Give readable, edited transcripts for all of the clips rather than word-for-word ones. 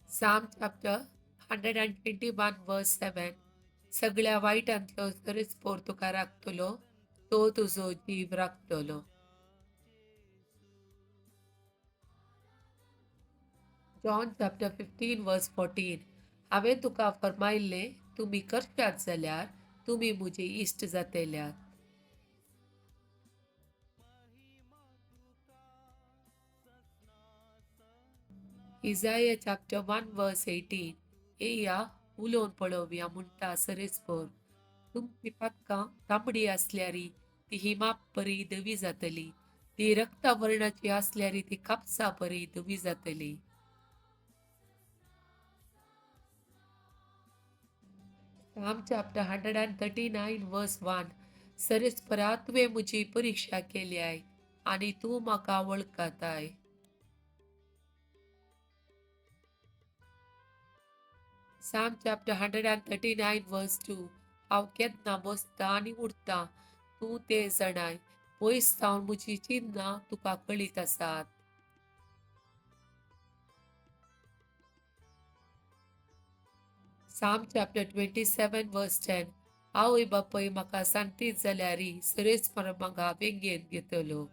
Psalm chapter 121 verse 7. सगळ्या वायटांतलो सरेस्पोर तुका राखतलो, तो तुजो जीव राखतलो. John chapter 15 verse 14. हांवें तुका फर्मायल्लें तुमी करशात जाल्यार तुमी म्हजे इश्ट जातेल्यात. Isaiah chapter 1 verse 18. येया उलोवन पळोवया म्हणटा सरेस्पोर, तुमची पातकां तांबडी आसल्यारी ती हिमा परी धवी जातली, ती रक्तवर्णाची आसल्यारी ती कापसा परी धवी जातली. Psalm chapter 139 verse 1. सरेस्परा तुवें म्हजी परिक्षा केल्याय आनी तूं म्हाका वळखताय. Psalm chapter 139 verse 2. हांव केन्ना बसतां आनी उठतां तूं तें जाणाय, पयस सावन म्हजी चिन्नां तुका कळीत आसात. Psalm chapter 27 verse 10. आवय बापूय म्हाका सांगतीत जाल्यार सरेस्पर म्हाका वेंगेंत घेतलो.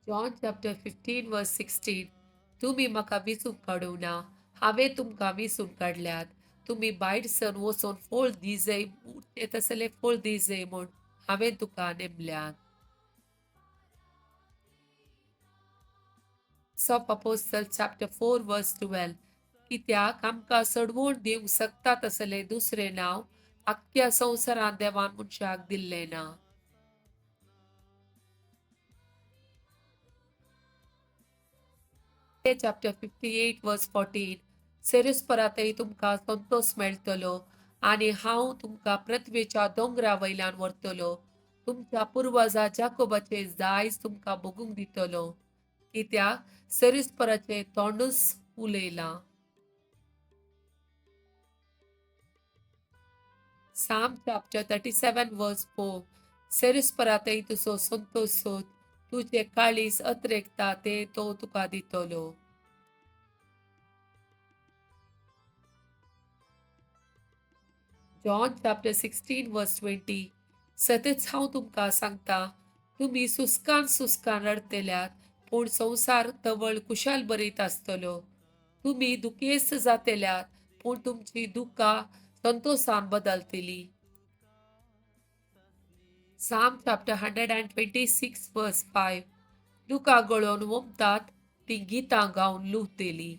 John chapter 15 verse 16. तुमी म्हाका विसूंक काडूंक ना, हांवें तुमकां विसून काडल्यात, तुमी भायर सन वचून फळ दिजय, उरते तसलें फळ दिजय म्हूण हांवें तुका नेमल्यात. Acts of Apostle chapter 4 verse 12. कित्याक आमकां सडवण दिवंक शकता तसलें दुसरें नांव आख्ख्या संवसारांत देवान मनशाक दिल्लें ना. Chapter 58 verse 14. सेरेस्परातय तुमकां संतोश मेळटलो आनी हांव तुमकां पृथ्वेच्या दोंगरा वयल्यान व्हरतलो, तुमच्या पुर्वजा जाकोबाचे जायज तुमकां भोगूंक दितलो, कित्याक सरेस्पराचें तोंडूच उलयलां. Psalm chapter 37 verse 4. सेरेस्परातय तुजो संतोश सोद, तुजें काळीज अत्रेकता तें तो तुका दितलो. John chapter 16 verse 20. सतच हांव तुमकां सांगता, तुमी सुस्कान सुस्कान रडतेल्यात, पूण संवसार तवळ कुशाल बरयत आसतलो. तुमी दुखेस्त जातेल्यात, पूण तुमची दुख्खां संतोशान बदलतली. Psalm chapter 126 verse 5. दुकां गळोवन वोमतात ती गितां गावन लुवतली.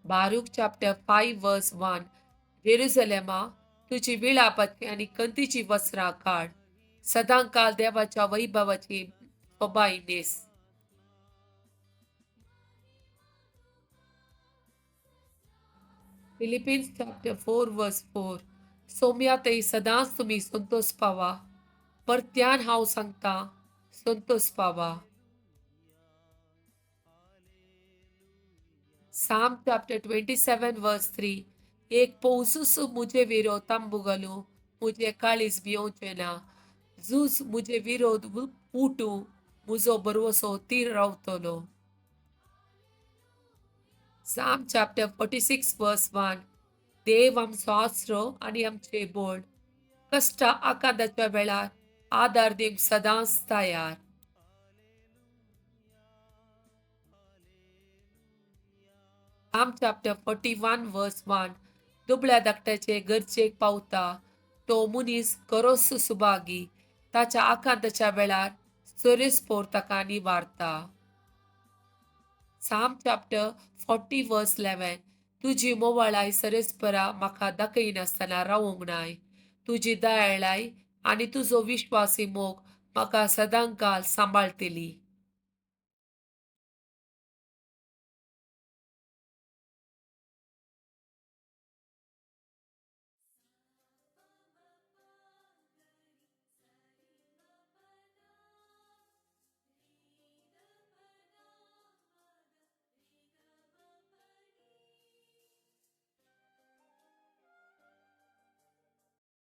Baruch chapter 5 verse 1. जेरुसलेमा, तुजी विळापाची आनी कंतीची वस्त्रां काड, सदांकाल देवाच्या वैभवाची सोबाय न्हेस. Philippians chapter 4 verse 4. सोम्यातय सदांच तुमी संतोष पावा, परत्यान हांव सांगता, संतोष पावा. Psalm chapter 27 verse 3. एक पौसूस मुझे विरोध तांबू घालूं, मुझे काळीज भियोवचें ना, झूज मुझे विरोध उठूं, मुजो भरवसो तीर रावतलो. Psalm chapter 46 verse 1. देव आमचो आसरो आनी आमचें बळ, कश्टा आकांताच्या वेळार आदार दिवंक सदांच तयार. Psalm chapter 41 verse 1. दुबळ्या धाकट्याचे गरजेक पावता तो मनीस खरोच सुभागी, ताच्या आकांताच्या वेळार सरेस्पोर ताका निवारता. Psalm chapter 40 verse 11. तुजी मोवाळाय सरेस्परा म्हाका दाखयनासतना रावूंक नाय, तुजी दयाळाय आनी तुजो विश्वासी मोग म्हाका सदांकाल सांबाळतली.